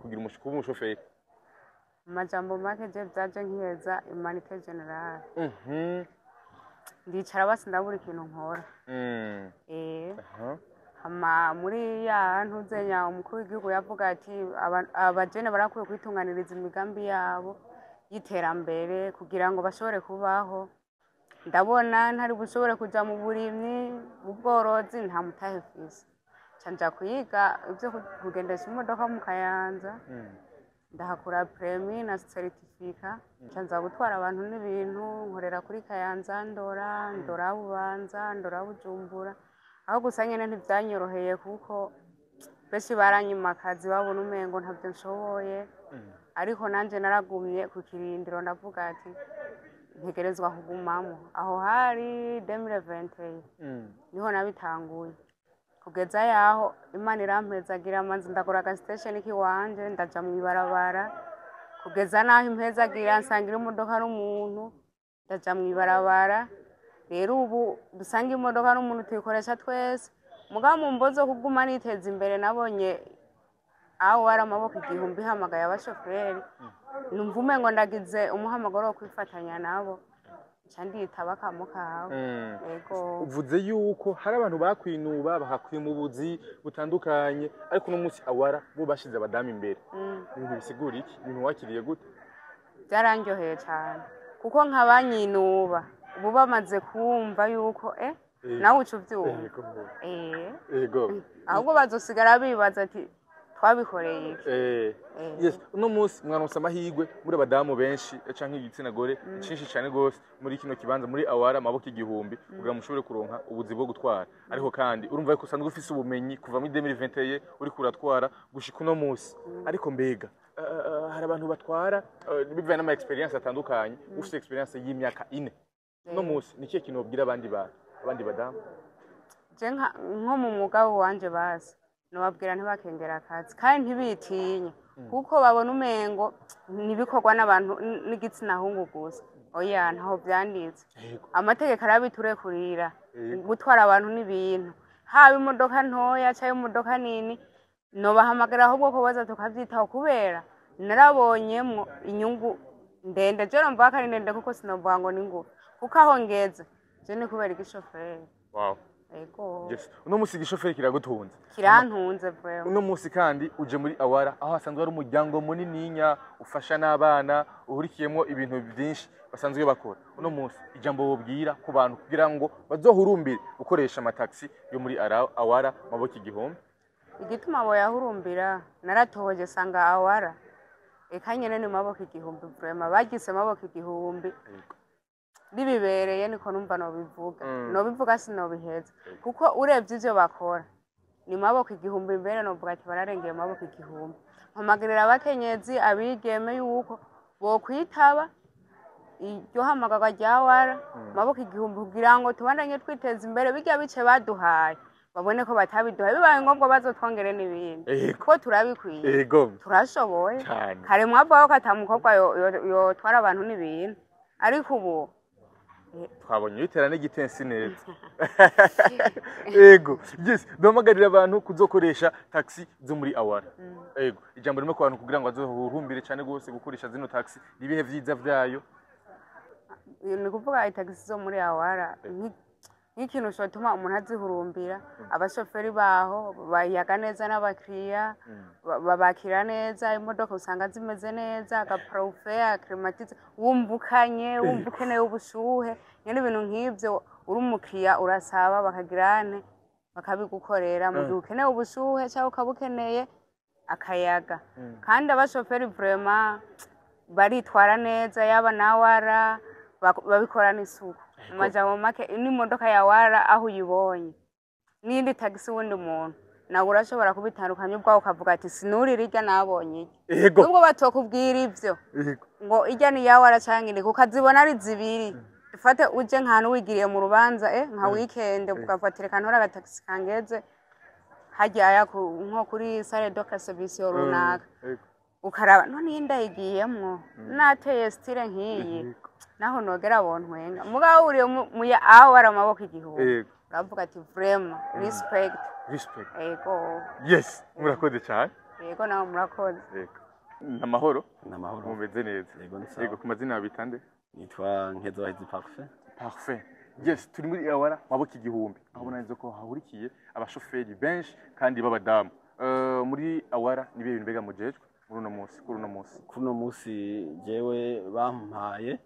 kugira kuba umushoferi? Mu majambo make, je byaje nkiheza humanité générale. Ndicara basi ndabura ikintu nkora. Hama muri ya ntuzenya umukuru w'igihugu yavuga ati abajene barakwiye kwitunganiriza imigambi yabo y'iterambere kugira ngo bashobore kubaho. Ndabona ntari bushobore kuja mu burimyi, mu bworozi, nta mutahe mfise. Nca nja kuyiga ivyo kugendesha imodoka mu Kayanza. Ndahakura permis na certificat, nca nza gutwara abantu n'ibintu, nkorera kuri Kayanza, Ndora, Ndora Bubanza, Ndora Bujumbura. Aho gusa nyene ntivyanyoroheye kuko benshi baranyima akazi, babona umengo ntavyo nshoboye. Ariko nanje naragumye ku kirindiro, ndavuga ati Ntegerezwa kugumamo. Aho hari 2021 niho nabitanguye, kugeza yaho Imana irampezagira, manzi ndagura aga station kiwanje, ndaja mw'ibarabara, kugeza naho impezagira nsangira imodoka n'umuntu, ndaja mw'ibarabara. Rero ubu dusanga imodoka n'umuntu, tuyikoresha twese. Mugabo mu mbo zo kuguma niteza imbere, nabonye aho wari amaboko igihumbi ihamagaye abashoferi, numva umengo ndagize umuhamagaro wo kwifatanya nabo, nca nditaba akamo kawe. Yego. Uvuze yuko hari abantu bakwinuba, bakakwima ubuzi butandukanye, ariko uno munsi Awara bo bashize abadamu imbere. Ibintu bisigura iki? Ibintu wakiriye gute? Byarandyoheye cyane, kuko nkabanyinuba ubu bamaze kumva yuko nawe uca ubyumva. Ahubwo bazosigara bibaza ati twabikoreye iki? Yes, uno munsi mwaronse amahirwe muri abadamu benshi canke igitsina gore cinshi cane gose muri kino kibanza, muri Awara amaboko igihumbi, kugira mushobore kuronka ubuzi bwo gutwara. Ariko kandi urumva yuko usanzwe ufise ubumenyi kuva muri 2021 uriko uratwara gushika uno munsi. Ariko mbega hari abantu batwara bivanye n'ama experience atandukanye, ufise experience y'imyaka 4 uno munsi, ni ikihe kintu wobwira abandi bantu, abandi badamu? Je nko mu mugabo wanje, basi nobabwira ntibakengera akazi kandi ntibitinye, kuko babona umengo ntibikorwa n'abantu n'igitsina hungu gusa. Oya, ntaho vyanditse. Amategeko arabiturekurira gutwara abantu n'ibintu, haba imodoka ntoya cyangwa imodoka nini. Nobahamagara ahubwo ko baza tukavyitaho, kubera narabonyemwo inyungu ndende. Je nomva ko ari ndende, kuko sinovuga ngo ni ngufi, kuko aho ngeze je ni kubera igishoferi. Ego. Yes, uno munsi igishoferi kiragutunze? Kirantunze vraiment. Uno munsi kandi uje muri Awara, aho hasanzwe hari umuryango munininya ufasha n'abana, uhurikiyemo ibintu byinshi basanzwe bakora. Uno munsi ijambo wobwira ku bantu kugira ngo bazohurumbire gukoresha amataxi yo muri Awara maboko igihumbi? Igituma boyahurumbira, naratohoje sanga Awara eka nyene ni maboko igihumbi vraiment, bagise maboko igihumbi bibibereye, niko numva nobivuga. Nobivuga sinobiheza, kuko urebye ivyo bakora ni maboko igihumbi. Mbere novuga ati bararengeye maboko igihumbi. Mpamagarira abakenyezi, abigeme yuko bokwitaba iryo hamagarwa rya Wara maboko igihumbi, kugira ngo tubandanye twiteza imbere. Birya bice baduhaye, babone ko batabiduhaye, bibaye ngombwa bazotwongere n'ibindi, kuko turabikwiye. Turashoboye. Kare mwavuga ko ata mukobwa yotwara abantu n'ibintu, ariko ubu Twabonye bitera n'igitensi neza. Ego, yes, duhamagarira abantu kuzokoresha taxi zo muri Awara. Ego, ijambo rimwe ku bantu kugira ngo bazohurumbire cyane gose gukoresha zino taxi, nibihe vyiza vyayo? Ni kuvuga itagisi zo muri Awara, nk'ikintu cyotuma umuntu azihurumbira, abashoferi baho bayaga neza n'abakiriya, babakira neza, imodoka usanga zimeze neza, agaparufe, climatisé, wumva ukanye, wumva ukeneye ubushuhe nyene, ibintu nk'ivyo, uri umukiriya urasaba bakagirane bakabigukorera mu gihe ukeneye ubushuhe cyangwa ukaba ukeneye akayaga. Kandi abashoferi vraiment baritwara neza, yaba nawara babikorana isuku. Mu majambo make, n'imodoka ya Wara aho uyibonye n'iyindi tagisi wundi muntu, nawe urashobora kubitandukanya ubwawe, ukavuga ati sinurira irya, nabonye irya. Nubwo batokubwira ivyo ngo irya ni ya Wara canke ni, kuko azibona ari zibiri. Dufate uje nk'ahantu wigiriye mu rubanza, nka weekend, ukafatira reka ntore agatagisi kangeze harya nko kuri salle de réception runaka, ukaraba none iyi ndayigiyemwo nateye style nk'iyi, naho nogera bontwenga. Mugabo uriye mu ya aho wari amaboko igihumbi, uravuga ati vraiment respect. Respect. Ego. Yes, murakoze cyane. Yego, nawe murakoze. Yego, namahoro? Namahoro. Mumeze neza? Yego, ni sawa. Yego, ku mazina yawe bitande? Nitwa Nkezabahizi Parfait. Parfait. Yes, turi muri Awara maboko igihumbi, aho ubona neza ko hahurikiye abashoferi benshi kandi b'abadamu. Muri Awara nibihe bintu mbega mujejwe muri uno munsi, kuri uno munsi? Kuri uno munsi jewe bampaye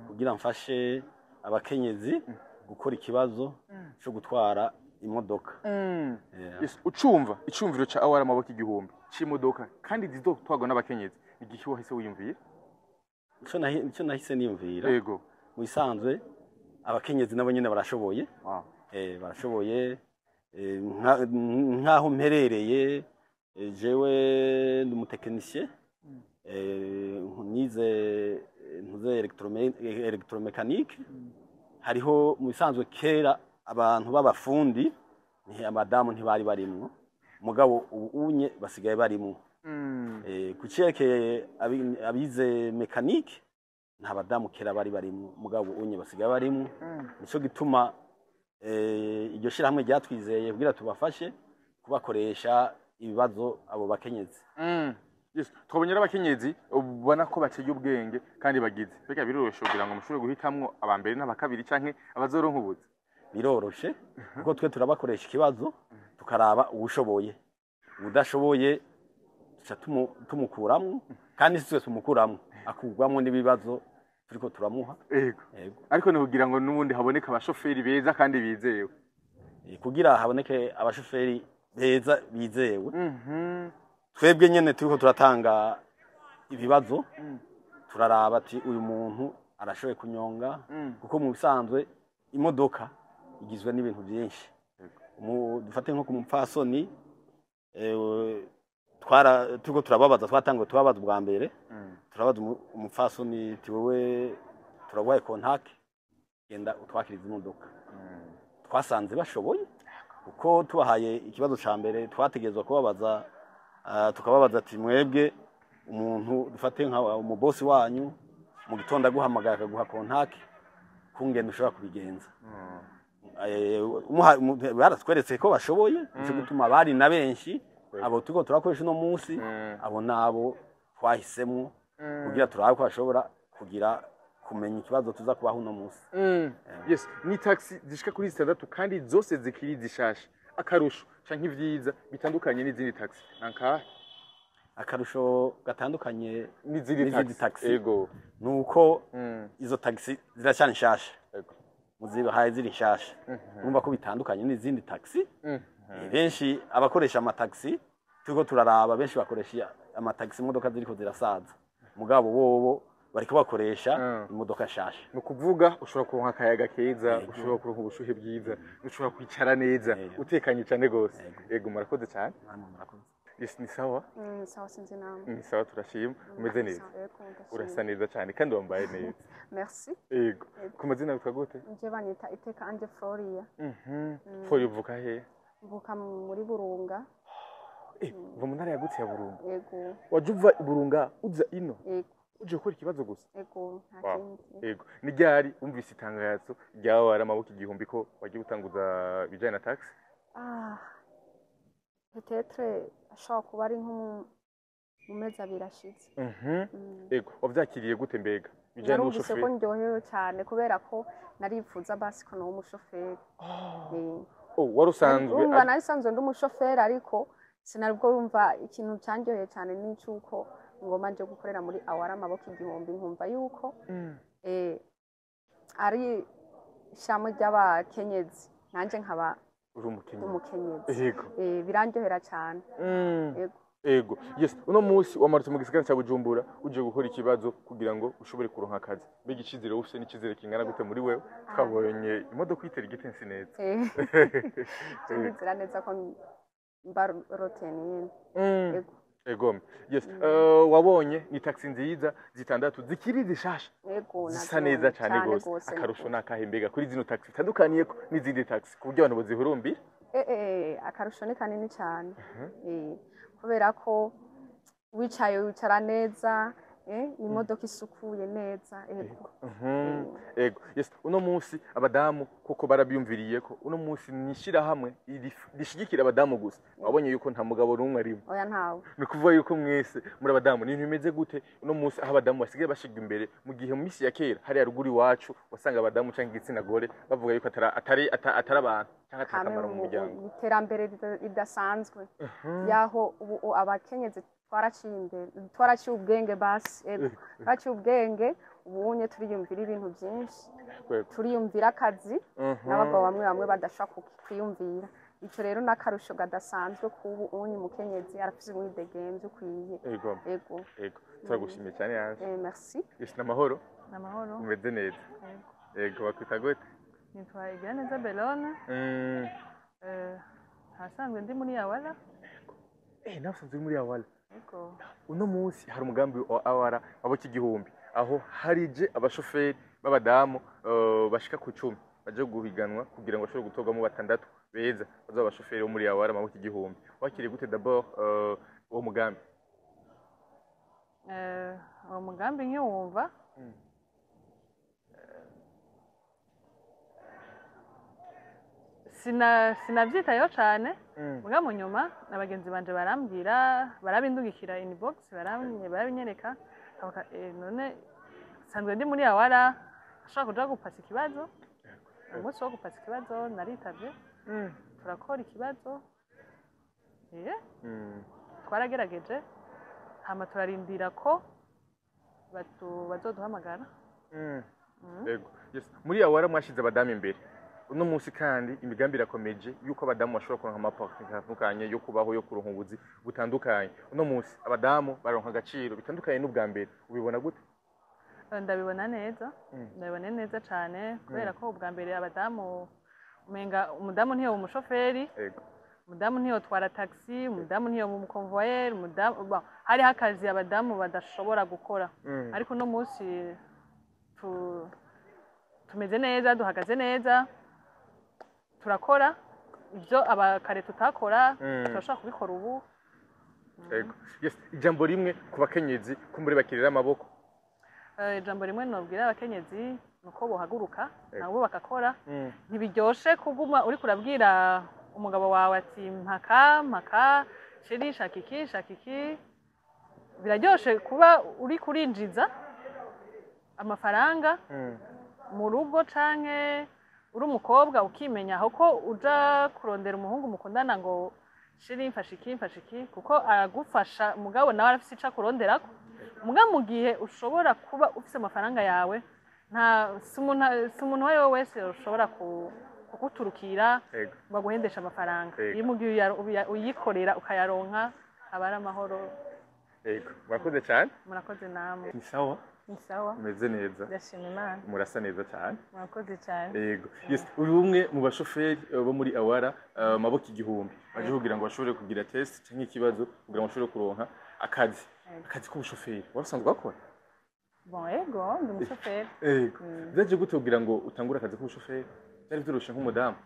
kugira mfashe abakenyezi gukora ikibazo cyo gutwara imodoka. Yeah. Yes, ucumva icumviro ca Awara maboko igihumbi c'imodoka kandi zizotwarwa n'abakenyezi, igiki wahise wiyumviye? Ico nahise niyumvira, mu bisanzwe abakenyezi nabo nyene barashoboye. Barashoboye. Nk'aho mperereye, jewe ndi umutekinisiye, nize ntuze bize électromécanique. Hariho mu bisanzwe kera abantu b'abafundi, abadamu ntibari barimwo, mugabo ubu unye basigaye barimwo. Ku cerekeye abize mécanique, nta badamu kera bari barimwo, mugabo ubu unye basigaye barimwo. Nico gituma iryo shirahamwe ryatwizeye kugira tubafashe kubakoresha ibibazo abo bakenyezi. Yes, twabonye rero abakenyezi ubona ko baciye ubwenge kandi bagize. Mbega biroroshe kugira ngo mushobore guhitamwo aba mbere n'aba kabiri canke abazoronka ubuzi? Biroroshe, kuko twe turabakoresha ikibazo, tukaraba uwushoboye. Udashoboye tuca tumukuramwo, kandi si twe tumukuramwo, akurwamwo n'ibibazo turiko turamuha. Yego. Yego. Ariko ni kugira ngo n'ubundi haboneke abashoferi beza kandi bizewe. Kugira haboneke abashoferi beza bizewe, twebwe nyene turiko turatanga ibibazo, turaraba ati uyu muntu arashoboye kunyonga, kuko mu bisanzwe imodoka igizwe n'ibintu byinshi. Dufate nko ku mupfasoni, twara turiko turababaza, twatanguye tubabaza ubwa mbere, turabaza umupfasoni ati: "Wewe turaguhaye contact, genda utwakirize imodoka." Twasanze bashoboye, kuko tubahaye ikibazo ca mbere twategerezwa kubabaza, tukababaza ati: "Mwebwe umuntu, dufate nka umubosi wanyu, mu gitondo aguhamagaye akaguha contact, kungene ushobora kubigenza?" Baratweretse ko bashoboye. Nico gituma bari na benshi abo turiko turakoresha uno munsi. Abo nabo twahisemwo kugira turabe ko bashobora kugira kumenya ikibazo tuza kubaho uno munsi. Yes, ni taxi zishika kuri zitandatu kandi zose zikiri zishasha. Akarusho canke ivyiza bitandukanye n'izindi taxi nankahe? Akarusho gatandukanye n'izindi n'izindi taxi? Taxi nuko izo taxi ziracyari nshasha. Muzibahaye ziri nshasha, urumva ko bitandukanye n'izindi taxi. Benshi abakoresha amataxi turiko turaraba, benshi bakoresha amataxi imodoka ziriko zirasaza, mugabo bobo bariko bakoresha imodoka nshasha. Ni ukuvuga ushobora kuronka akayaga keza, ushobora kuronka ubushuhe bwiza, ushobora kwicara neza, utekanye cyane gose. Yego, murakoze cyane. Namwe murakoze. Yes, ni sawa? Sawa, sinzi namwe. Ni sawa, turashima. Umeze neza? Sawa, yego, ndashima. Urasa neza cyane kandi wambaye neza. Merci. Yego, ku mazina witwa gute? Nje banyita Iteka Anje Floria. Floria, uvuka he? Mvuka muri Burunga. Uva mu ntara yagutse ya Burunga? Yego. Waje uva i Burunga uza ino? Yego. Uje gukora ikibazo gusa? Yego, nta kindi. Yego, ni ryari wumvise itangazo ryawe ari amaboko igihumbi ko wagiye gutanguza ibijyanye na taxi? Ah. Peut-être ashobora kuba ari nko mu mezi 2 ashize. Yego, wavyakiriye gute mbega bijyanye Narumvise ko n'ubushoferi? ndyohewe cyane, kubera ko narifuza basi ko noba umushoferi. Oh, wari usanzwe Urumva nari sanzwe ndi umushoferi, ariko sinaribwo urumva ikintu cyanryoheye cyane ni cy'uko ngoma nje gukorera muri Awara Amaboko Igihumbi, nkumva yuko ari ishami ry'abakenyezi, nanjye nkaba uri umukenyezi. Umukenyezi. Birandyohera cyane. Yego. Ego, yes, uno munsi wamarutse mu gisagara cya Bujumbura uje gukora ikibazo kugira ngo ushobore kuronka akazi. Mbega icizere ufise n'icizere kingana gute muri wewe? Twabonye imodoka uyitera igitensi neza. Ndizera neza ko mba retenue. Yego. Ego. Yes, wabonye ni taxi nziza zitandatu zikiri zishasha. Yego. Zisa neza cyane gose. Akarusho nakahe mbega kuri zino taxi bitandukaniye ko n'izindi taxi ku buryo abantu bozihurumbira? Akarusho ni kanini cyane. Kubera ko wicaye wicara neza, ni imodoka isukuye neza. Yego. Ego. Yes, uno munsi abadamu koko barabyumviriye ko uno munsi ni ishirahamwe rishigikira abadamu gusa. Wabonye yuko nta mugabo n'umwe arimo. Oya, ntawe. Ni ukuvuga yuko mwese muri abadamu. Ni ibintu bimeze gute uno munsi aho abadamu basigaye bashigwa imbere, mu gihe mu minsi ya kera hariya ruguru iwacu wasanga abadamu cyangwa igitsina gore bavuga yuko atari abantu cyangwa atari akamaro mu muryango? Iterambere ridasanzwe yaho ubu abakenyezi twaraciye imbere, twaraciye ubwenge basi. Ego, twaraciye ubwenge, ubunye turiyumvira ibintu byinshi, turiyumvira akazi n'abagabo bamwe bamwe badashobora kwiyumvira. Icyo rero n'akarusho kadasanzwe kubu unye umukenyezi arafise umwidegemvyo ukwiye. Ego. Ego. Ego, turagushimiye cyane yanjye. Merci. Yes, n'amahoro? Amahoro. Umeze neza? Yego. Ego, bakwita gute? Nitwa Igiraneza Belone. Ahasanzwe ndi muri Awara. Nawe usanzwe uri muri Awara? Yego. Uno munsi hari umugambi wa Awara Maboko Igihumbi. Aho harije abashoferi b'abadamu bashika ku 10 baje guhiganwa kugira ngo bashobore gutorwamo batandatu beza bazaba abashoferi bo muri Awara Maboko Igihumbi. Wakiriye gute d'abord uwo mugambi? Uwo mugambi nkiwumva, sinavyitayeho cane. Muga mu nyuma na bagenzi banje barambwira, barabindungikira inbox, barabinyereka. None sanzwe ndi muri Awara, ashobora kuja gupasa ikibazo. Umunsi wo gupasa ikibazo naritavye, turakora ikibazo, twaragerageje, hama turarindira ko bazoduhamagara. Yego. Yes. Muri Awara mwashize abadamu imbere. Uno munsi kandi imigambi irakomeje yuko abadamu bashobora kuronka amaporte atandukanye yo kubaho, yo kuronka ubuzi butandukanye. Uno munsi abadamu baronka agaciro bitandukanye n'ubwa mbere. Ubibona gute? Ndabibona neza. Ndabibona neza cyane, kubera ko ubwa mbere abadamu umenga umudamu ntiyo umushoferi, umudamu ntiyo twara taxi, umudamu ntiyo mu convoyeur, umudamu hariho akazi abadamu badashobora gukora. Ariko uno munsi tumeze neza, duhagaze neza, turakora ibyo abakare tutakora, turashobora kubikora ubu. Yego. Yes, ijambo rimwe ku bakenyezi kumbure bakirira amaboko. Ijambo rimwe nobwira abakenyezi nuko bohaguruka nabo bakakora. Ntibiryoshe kuguma uri kurabwira umugabo wawe ati mpaka mpaka sheri shaka iki shaka iki. Biraryoshe kuba uri kurinjiza amafaranga mu rugo, canke uri umukobwa ukimenya aho ko uja kurondera umuhungu mukundana ngo sheri mfasha iki mfasha iki, kuko aragufasha mugabo nawe arafise ico akuronderako. Muga mu gihe ushobora kuba ufise amafaranga yawe, nta si umuntu uwo wese ushobora kuguturukira ngo aguhendeshe amafaranga. Iyo mu gihe uyikorera ukayaronka aba ari amahoro. Yego, murakoze cyane. Murakoze namwe. Ni sawa? Ni sawa. Umeze neza. Ndashima Imana. Murasa neza cyane. Murakoze cyane. Yego. Yes, uri umwe mu bashoferi bo muri Awara Maboko Igihumbi baje kugira ngo bashobore kugira test cyangwa ikibazo kugira ngo bashobore kuronka akazi. Akazi k'ubushoferi warasanzwe wakora? Bon, ego, ndi umushoferi. Yego. Byaje gute kugira ngo utangure akazi k'ubushoferi? Byari byoroshe nk'umudamu?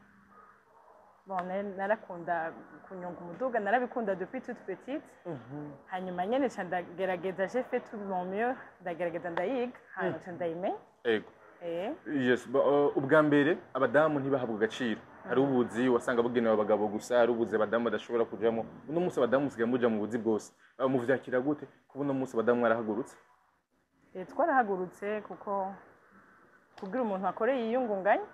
Bon, narakunda kunyonga umuduga, narabikunda depuis toute petite. Hanyuma nyene ca ndagerageza, j'ai fait tout mon mieux, ndagerageza ndayiga, hanyuma ca ndayimenya. Yego. Yes, ubwa mbere abadamu ntibahabwa agaciro. Hari ubuzi wasanga bugenewe abagabo gusa, hari ubuzi abadamu badashobora kujamo. Uno munsi abadamu musigaye muja mu buzi bwose. Muvyakira gute kuba uno munsi abadamu mwarahagurutse? Twarahagurutse kuko kugira umuntu akore yiyungunganye,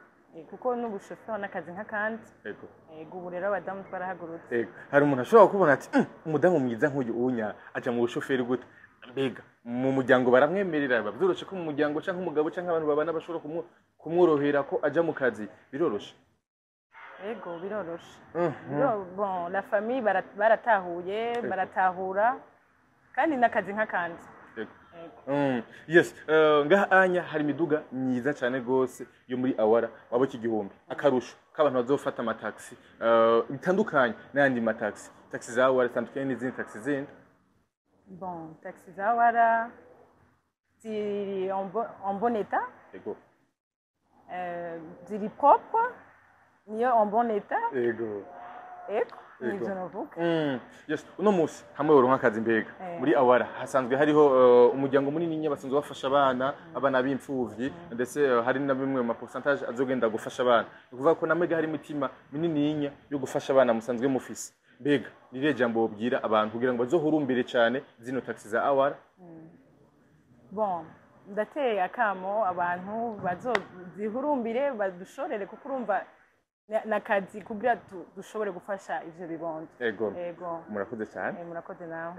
kuko n'ubushoferi n'akazi nk'akandi. Yego. Ubu rero abadamu twarahagurutse. Yego. Hari umuntu ashobora kubona ati umudamu mwiza nk'uyu unya aja mu bushoferi gute? Mbega mu muryango baramwemerera? Byoroshe ko mu muryango canke umugabo canke abantu babana bashobora kumworohera ko aja mu kazi? Biroroshe? Ego, biroroshe. Bon, la famille baratahuye, baratahura kandi n'akazi nk'akandi. Yes, ngaha anya hari imiduga myiza cyane gose yo muri Awara Maboko Igihumbi. Akarusho k'abantu bazofata amataxi bitandukanye n'ayandi mataxi. Taxi za Awara zitandukanye n'izindi taxi zindi. Bon, taxi za Awara ziri en bon état. Ego. Ziri propre, niyo en bon état. Ego. Ego. Nivyo novuga. Yes, uno munsi hamwe woronka akazi mbega muri Awara hasanzwe hariho umuryango munini basanzwe bafasha abana, abana b'imfuvyi, ndetse hari na bimwe mu pourcentage azogenda gufasha abana. Ni kuvuga ko namega hari imitima minini yo gufasha abana musanzwe mufise. Mbega niriye jambo wobwira abantu kugira ngo bazohurumbire cyane zino taxi za Awara? Bon, ndateye akamo abantu bazozihurumbire badushorere, kuko urumva nakazi kugira dushobore gufasha ivyo bibondo. Ego. Ego. Murakoze cyane. Murakoze nawe.